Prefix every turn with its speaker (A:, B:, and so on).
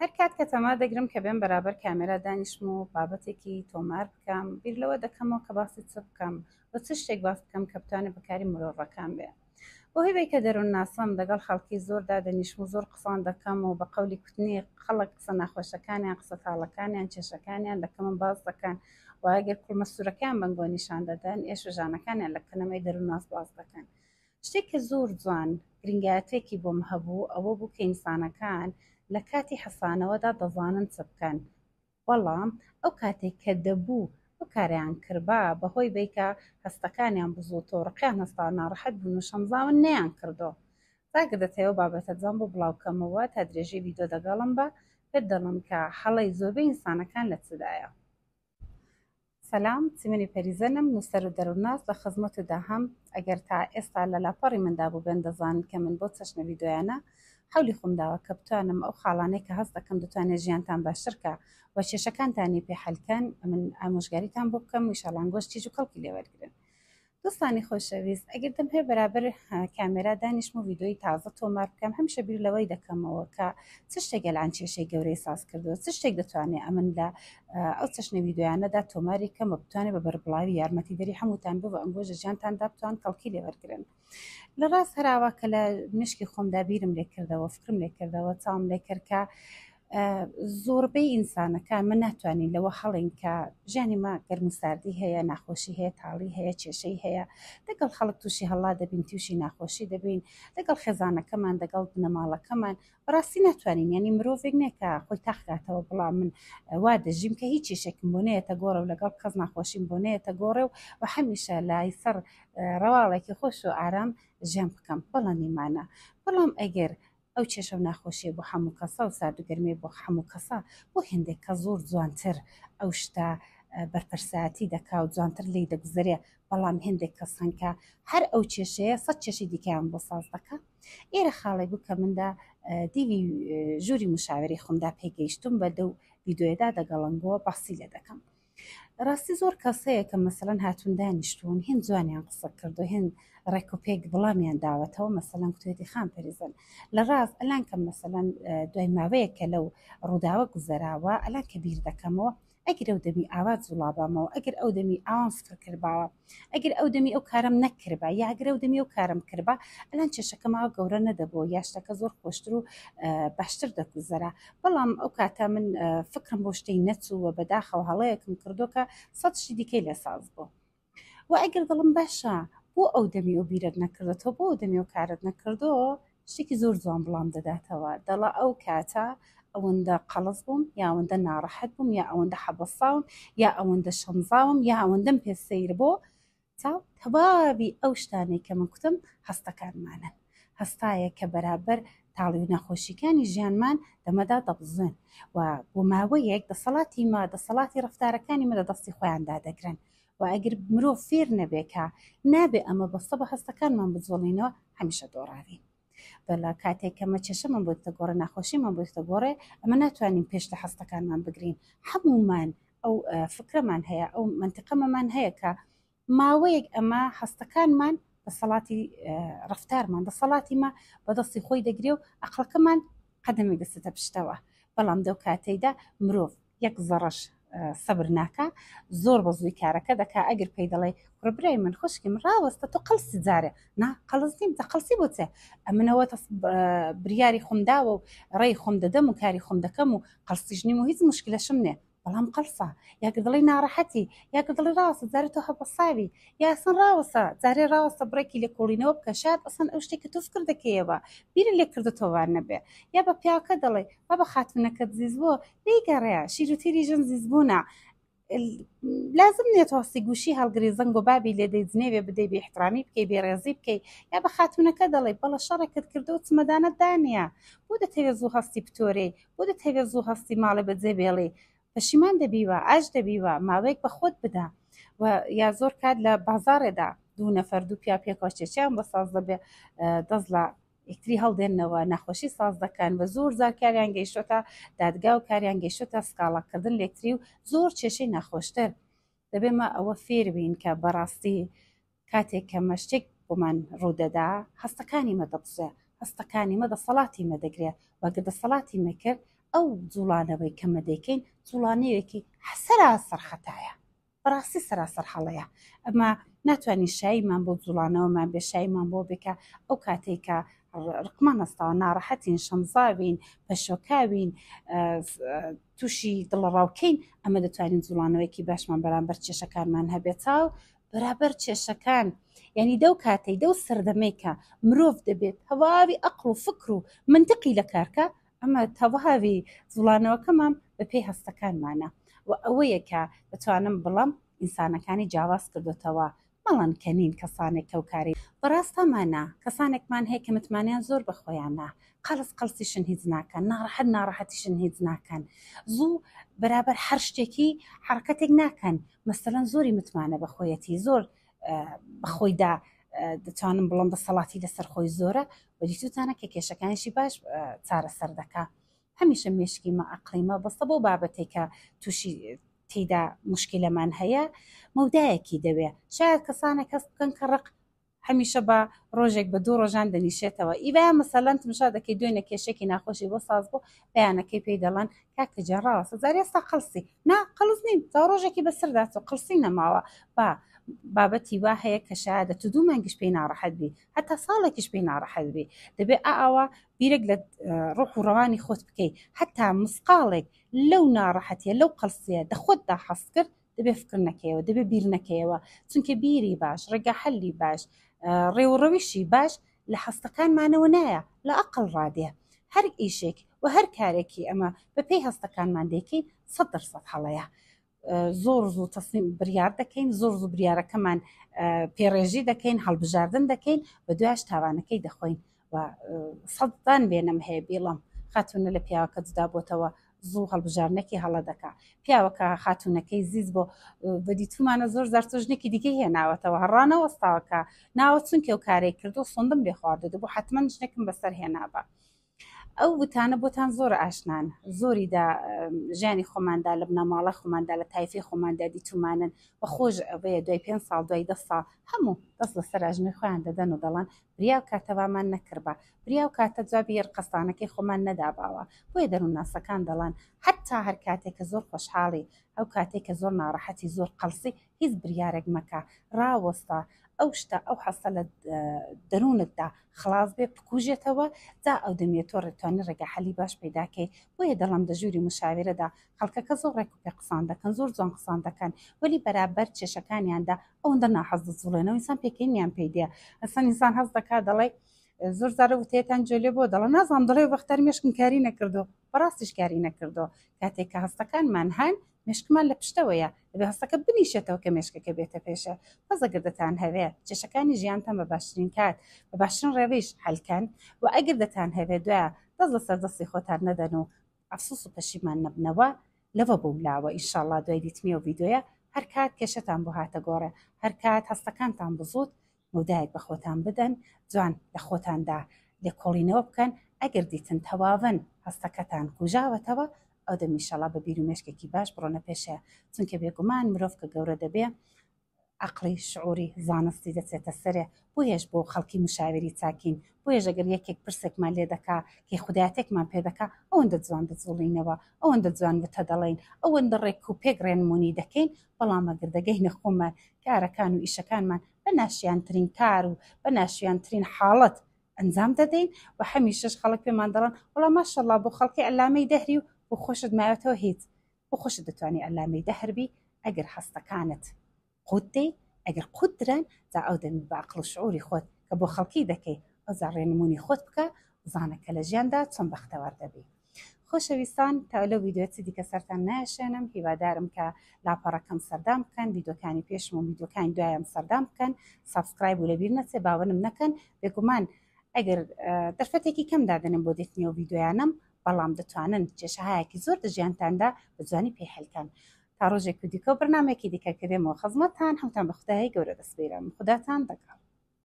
A: هەر کات کە تەما دەگرم کە بێم بەرابەر کامێرا دانیشم و بابەتێکی تۆمار بکەم، بیر لەوە دەکەمەوە کە باسی چ بکەم و چ شتێک باس بکەم کە بتوانێت بە کاری مرۆڤەکان بێ. بۆ هیوەی کە دەروونناسم، دەگەڵ خەڵکی زۆر دادەنیشم و زۆر قسان دەکەم و بە قەولی کوتنی خەڵک قسە ناخۆشەکانیان، قسە تاڵەکانیان، کێشەکانیان لە کەمم باس دەکەن و ئەگەر کوڵمە سوورەکەیان بەنگۆ نیشان دەدەن، ئێش و ژانەکانیان لە کەنەمەی دەروونناس باس دەکەن. شتێک کە زۆر جوان گرنگایەتێکی بۆم هەبوو ئەوە بوو کە ئینسانەکان لە کاتی حەسانەوەدا دەزانن چ بکەن، بەڵام ئەو کاتێک کە دەبوو ئەو کارەیان کربا بەهۆی بەی کە هەستەکانیان بزوتەوە ڕقیان هەستاوە ناڕەحەت بوون و شەمزاون نەیان کردۆ. جا گەر دەتەوێ ئەو بابەتە جوان بۆ بڵاو کەمەوە تا درێژەی ڤیدیۆ دەگەڵم بە پێت دەڵێم کە هەڵەی زۆربەی ئینسانەکان لە چدایە. سەلام چیمەنی پەریزەنم نووسەر و دەروونناس لە خزمەتتدا هەم ئەگەر تا ئێستا لە لاپەڕی مندا بووبێن دەزانن کە من بۆ چەشنە ڤیدۆیانە حەولی خۆم داوە کە بتوانم ئەو خاڵانەی کە هەست دەکەم دەتوانێت ژیانتان باشتر کا و کێشەکانتانی پێ حەل کەن ئەمن ئامۆژگاریتان بۆ بکەم و ئیشاڵا ئەنگۆش چیژ و کەڵکی لێ وەرگرن. دۆستانی خۆشەویست ئەگەر دەمهەوێت بەرابەر کامێرا دانیشم و ڤیدۆی تازە تۆمار بکەم هەمیشە بیر لەوەی دەکەمەوە کە چ شتێک ئەلان کێشەی گەورەی ساز کردووە چ شتێک دەتوانێت ئەمن لە ئەو چەشنە ڤیدۆیانەدا تۆماری کەم و بتوانێت بە بەربڵاوی یارمەتیدەری هەمووتان بێ و ئەنگۆش لە ژیانتاندا بتوان کەڵکی لێ وەرگرن. لە ڕاست هەراوە کە لە مشکی خۆمدا بیرم لێ کردەوە فکرم لێ کردەوە چاوم لێ کرد کە زۆربەی ئینسانەکان من ناتوانین لەوە هەڵین کە ژیانی ما گەرم و ساردی هەیە ناخۆشی هەیە تاڵی هەیە کێشەی هەیە لەگەڵ خەڵک تووشی هەڵا دەبین تووشی ناخۆشی دەبین لەگەڵ خێزانەکەمان دەگەڵ بنەماڵەکەمان بەڕاستی ناتوانین ینی مرۆڤێک نییە کە خۆی تاقکاتەوە بڵام من وا دەژیم کە هیچ کێشێکم بۆ نێتە گۆڕە و لەگەڵ کەس ناخۆشیم بۆ نێتە گۆڕێ و و هەمیشە لای سەر ڕەواڵێکی خۆش و ئارام ژیان بکەم بەڵام نیمانە بەڵام ئەگەر ئەو کێشە و ناخۆشیە بۆ هەموو کەسە و سارد و گەرمیە بۆ هەموو کەسە بۆ هێندێک کەس زۆر جوانتر ئەو شتە بەرپرسایەتی دەکا و جوانتر لێی دەگوزەرێ بەڵام هێندێک کەس هەن کە هەر ئەو کێشەیە سەد کێشەی دیکەیان بۆ ساز دەکا ئێرە خاڵێک بوو کە مندا دیوی ژووری مشاوەری خۆمدا پێگەیشتم بە دەو ڤیدۆیەدا دەگەڵنگۆ باسی لێ دەکەم. ڕاستی زۆر کەس هەیە کە مەسەلەن هاتوون دانیشتوون هێند جوانیان قسە کردو هێند ڕێک و پێک وڵامیان داوەتەوە مەسەلەن کوتێتی خان پەریزن لە ڕاست ئەلان کە مەسەلەن دوای ماوەیەک کە لەو ڕووداوە گوزەراوە ئەلان کە بیر دەکەمەوە ئەگەر ئەو دەمی ئاوا جوڵابامەوە ئەگەر ئەو دەمی ئاوام فکر کردباوە ئەگەر ئەو دەمی ئەو کارم نەکردبا یا ئەگەر ئەو دەمی ئەو کارم کردبا ئەلان کێشەکە ماوە گەورە نەدەبوو یا شتەکە زۆر خۆشتر و باشتر دەگوزەرا بەڵام ئەو کاتە من فکرم بۆ شتەی نەچوو و بەداخەوە هەڵەیەکم کردو کە سەد شتی دیکەی لێ ساز بوو و ئەگەر دڵم باشە بۆ ئەو دەمی ئەو بیرت نەکردەوە بۆ ئەو دەمی ئەو کارت نەکردۆ شتێکی زۆر جوان بڵام دەداتەوە دەڵا ئەو کاتە ئەوەندە قەڵس بووم یا ئەوەندە ناڕەحەت بووم یا ئەوەندە حەبەساوم یا ئەوەندە شەمزاوم یا ئەوەندەم پێ سەیر بۆ تا تەواوی ئەو شتانەی کە من کوتم هەستەکانمانن هەستایە کە بەرابەر تاڵی و ناخۆشیکانی ژیانمان دەمەدا دەبزوێن و بۆ ماوەیەک دەسەڵاتی ما دەسەڵاتی ڕفتارەکانی مە لە دەستی خۆیاندا دەگرن و ئەگەر مرۆڤ فێر نەبێ کە نابێ ئەمە بەستە بە هەستەکانمان بجوڵینەوە هەمیشە دۆڕاوین. بەلا کاتێک کە مە کێشەمان بۆ دێتە گۆڕێ ناخۆشیمان بۆ دێتە گۆڕێ ئەمە ناتوانین پێش لە هەستەکانمان بگرین هەموومان ئەو فکرەمان هەیە ئەو منتیقەمەمان هەیە کە ماوەیەک ئەمە هەستەکانمان دەسەڵاتی ڕفتارمان دەسەڵاتی مە بەدەستی خۆی دەگرێ و ئەقڵەکەمان قەدەمی دەستێتە پشتەوە بەڵام دەو کاتەیدا مرۆڤ یەک زەڕەش سەبر ناکا زۆر بە زووی کارەکە دەکا ئەگەر پێی دەڵێ کوڕە برای من خوشکی من ڕاوەستە تۆ قەڵسی جارێ نا قەڵس نیم دە قەڵسی بۆ چێ ئەمنەوە بریاری خۆم داوە و ڕێی خۆم دەدەم و کاری خۆم دەکەم و قەڵسیش نیم و هیچ مشکلەشم نییە بەڵام قەڵسە یاگە دڵی ناڕەحەتی یاگە دڵی ڕاستە جارێ تۆ هەبەساوی یاسن ڕاوەسە جارێ ڕاوەستە بڕێکی لێکۆڵینەوە بکە شاید ئەسڵەن ئەو شتێک کە تۆ فکر دەکەیەوە بیرت لێ کردۆتەوە نەبێ یا بە پیاوەکە دەڵێ بابە خاتوونەکەت زیز بووە لێی گەڕێ شیر و تیری ژن زیز بوونە لازم نییە تۆ هەستی گوشی هەڵگری زەنگ و بابی لێدەی جنێوێ بدەی بێ احترامی بکەی بێ ڕێزی بکەی یا بە خاتوونەکە دەڵێ بەڵە شەڕێکت کردو چمەدانت دانیە بۆ دەتەوێت زوو هەستی بتۆرێی بۆ دەتەوێت زوو هەستی ماڵێ بەجێ بێڵی پەشیمان دەبیوە ئاش دەبیوە ماوەیەک بە خۆت بدە و یا زۆر کات لە بازاڕێدا دوو نەفەر دوو پیا پێکەوە چێچیان بە ساز دەبێ دەست لە یەکتری هەڵدێنەوە ناخۆشی ساز دەکەن بە زۆر زار کاریان گەیشتۆتە دادگا و کاریان گەیشتۆتە سکاڵاکردن لێکتری و زۆر کێشەی ناخۆشتر دەبێ مە ئەوە فێر بین کە بەڕاستی کاتێک کە مە شتێک بۆمان ڕوودەدا هەستەکانی مە دەبزێ. هەستەکانی مە دەسەڵاتی مە دەگرێ و گەر دەسەڵاتی مە کرد ئەو جوڵانەوەی کە مە دەیکەین جوڵانەوێکی سەراسەر خەتایە. بەڕاستی سەراسەر هەڵەیە ئەمە ناتوانین شاییمان بۆ جوڵانەوەمان بێ شاییمان بۆ بێ کە ئەو کاتێک کە ڕقمان هەستاوە ناڕەحەتین شەمزاوین پەشۆکاوین تووشی دڵەڕاوکەین ئەمە دەتوانین جوڵانەوەیەکی باشمان بەرامبەر کێشەکانمان هەبێت چاو بەرابەر کێشەکان یعنی دەو کاتەی دەو سەردەمەی کە مرۆڤ دەبێت تەواوی ئەقڵ و فکر و منطقی لە کارکە ئەمە تەواوی جوڵانەوەکەمان بەپێی هەستەکانمانە و ئەوەیە کە دەتوانم بڵێم ئینسانەکانی جیاواز کردۆتەوە مەڵەن کە نین کەسانێک کەو کارەی بەڕاست ئەمانە کەسانێکمان هەیە کە متمانەیان زۆر بە خۆیانە قەڵس قەڵسیشن هیچ ناکەن ناڕەحەت ناڕەحەتیشن هیچ ناکەن زوو بەرابەر هەر شتێکی حەڕەکەتێک ناکەن مەسەلەن زۆری متمانە بە خۆیەتی زۆر بەخۆیدا دەتوانم بڵم دەسەڵاتی لەسەر خۆی زۆرە و دیتوتانە کە کێشەکانیشی باش چارەسەر دەکا هەمیشە مێشکی مە ئەقلیمە بەستە بۆ بابەتێک کە تووشی تێدا مشکلەمان هەیە مەودایەکی دەوێ شاید کەسانێک هەست بکەن کە ڕق هەمیشە بە ڕۆژێک بە دوو ڕۆژان دەنیشێتەوە ئیبا مەسەلەن تمشا دەکەی دوێنێ کێشێکی ناخۆشی بۆ ساز بوو بەیانەکەی پێی دەڵێن کاکە گیان ڕاوەستە جارێ ئێستا قەڵسی نا قەڵس نیم تا ڕۆژێکی بەسەردا چوو قەڵسی نەماوە با بابەتی وا هەیە کە شایەدە تو دوو مانگیش پێی ناڕەحەت بی هەتا ساڵێکیش پێی ناڕەحەت بی دەبێ ئاوا بیرێک لە ڕۆح و ڕەوانی خۆت بکەی هەتا مسقاڵێک لەو ناڕەحەتیە لەو قەڵسیە دە خۆتدا حەست کرد دەبێ فکر نەکەیەوە دەبێ بیر نەکەیەوە چونکە بیری باش ڕێگا حەلی باش ڕێوڕەویشی باش لە هەستەکانمانەوە نایە لە ئەقڵ ڕادێ هەر ئیشێک و هەر کارێکی ئەمە بە پێی هەستەکانمان دەیکەین 100% هەڵەیە زۆر زوو تەسلیم بریار دەکەین زۆر زوو بریارەکەمان پێڕێژی دەکەین هەڵبژاردن دەکەین بە دوایش تاوانەکەی دەخۆین و سەدان وێنەم هەیە بیڵم خاتونە لە پیاوەکە جودا بۆتەوە زوو هەڵبژاردنێکی هەڵە دەکا پیاوەکە خاتونەکەی زیز بۆ بەدیتومانە زۆر زار ژنێکی دیکەی هێناوەتەوە هەڕانەوەستاوەکە ناوە چونکە و کارێک کردو سندم لێ خواردو دەبوو حتمما ژنێکم بەسەر هێنابا ئەو وتانە بۆتان زۆر ئاشنان زۆری دا ژیانی خۆماندا لە بنەماڵە خۆماندا لە تایفی خۆماندا دیتومانن و خۆش ئەوەیە دوای پێ ساڵ دوای دە ساڵ هەموو دەست لەسەر ئەژنۆی خۆیان دەدەن و دەڵێن بریا ئەو کاتە وامان نەکردبا، بریا ئەو کاتە جوابی یەرقەسانەکەی خۆمان نەداباوە، بۆیە دەروونناسەکان دەڵێن حەتتا هەر کاتێک کە زۆر خۆشحاڵی، ئەو کاتەی کە زۆر ناڕەحەتی، زۆر قەڵسی، هیچ بریارێک مەکە، ڕاوەستە، ئەو شتە، ئەو حەسە لە دەروونتدا خڵاس بێ، بکوژێتەوە، جا ئەو دەمیە تۆ ڕێتوانی ڕێگا حەلی باش پەیدا کەی، بۆیە دەڵێم دە ژووری مشاویرەدا خەڵکەکە زۆر ڕێک و پێک قسان دەکەن، زۆر جوان قسان دەکەن، وەلی بەرابەر کێشەکانیاندا ئەوەندە ناحەز دەجوڵێنەوە ئینسان پێکەنینیان پێی دێ ئەسەن ئینسان هەست دەکا دەڵێ زۆر جارە وتەیەتان گوێ لێ بۆ دەڵێ نازانم دەڵێ بەختار مێشکم کاری نەکردو بەڕاستیش کاری نەکردو کاتێک کە هەستەکانمان هەن مێشکمان لە پشتەوەیە دەبێ هەستەکە بنیشێتەوە کە مێشکەکە بێتە پێشە بەس ئەگەر دەتان هەوێ کێشەکانی ژیانتان بە باشترین کات بە باشترین ڕێویش حەلکەن و ئەگەر دەتان هەوێ دوایە دەست لەسەر دەستی خۆتان نەدەن و ئەفسوس و پەشیمان نەبنەوە لەوە بەو لاوە ئیشاڵا دوای دیتنی ئەو ڤیدۆیە هەرکات کێشەتان بۆ هاتە گۆڕێ هەرکات هەستەکانتان بزوت مەودایەک بە خۆتان بدەن جوان لە خۆتاندا لێکۆڵینەوە بکەن ئەگەر دیتن تەواون هەستەکەتان کوژاوەتەوە ئەو دەم ئیشاڵا بە بیر و مێشکێکی باش بڕۆنە پێشێ چونکە بێگومان مرۆڤ کە گەورە دەبێ عەقڵی، شعوری، زانستی دەچێتە سەرێ، بۆیەش بۆ خەڵکی مشاویری چاکین، بۆیەش ئەگەر یەکێک پرسێکمان لێ دەکا، کەیخودایەتێکمان پێ دەکا، ئەوەندە جوان دەجوڵینەوە، ئەوەندە جوان وتە دەڵێین، ئەوەندە ڕێک و پێک ڕێنمونی دەکەین، بەڵام ئەگەر دەگەینە خۆمان، کارەکان و ئیشەکانمان بە ناشیانترین کار و بە ناشیانترین حاڵەت ئەنجام دەدەین و هەمیشەش خەڵک پێمان دەڵێن، وەڵا ماشەڵڵا بۆ خەڵکی عەلامەی دەهری و بۆ خۆشت ماوەتەوە هیچ. بۆ خۆشت دەتوانی عەلامەی دەهر بی ئەگەر هەستەکانت قوت دەی ئەگەر قوت دران جا ئەو دەمی بە عەقڵ و شعوری خۆت کە بۆ خەڵکی دەکەی ئەوجا ڕێنمونی خۆت بکە بزانە کە لە ژیاندا چۆن بەختەوەر دەبی خۆشەویستان تا لەو ڤیدیۆ چی دیکە سەرتان نایەشێنم هیوادارم کە لاپەڕەکەم سەردان بکەن ڤیدیۆکانی پێشم و ڤیدیۆکانی دوایم سەردان بکەن subscribe و لەبیر نەچێ باوەنم نەکەن بێگومان ئەگەر دەرفەتێکی کەم دادەنێم بۆ دیتنی ئەو ڤیدیۆیانەم بەڵام دەتوانن کێشەهایەکی زۆر دە ژیانتاندا بە جوانی پێی حەل کەن. تا ڕۆژێک و دیکە و بەرنامەیەکی دیکە کە دێمەوە خزمەتتان هەمووتان بە خودای گەورە دەسپێرم. خوداتان دەگەڵ.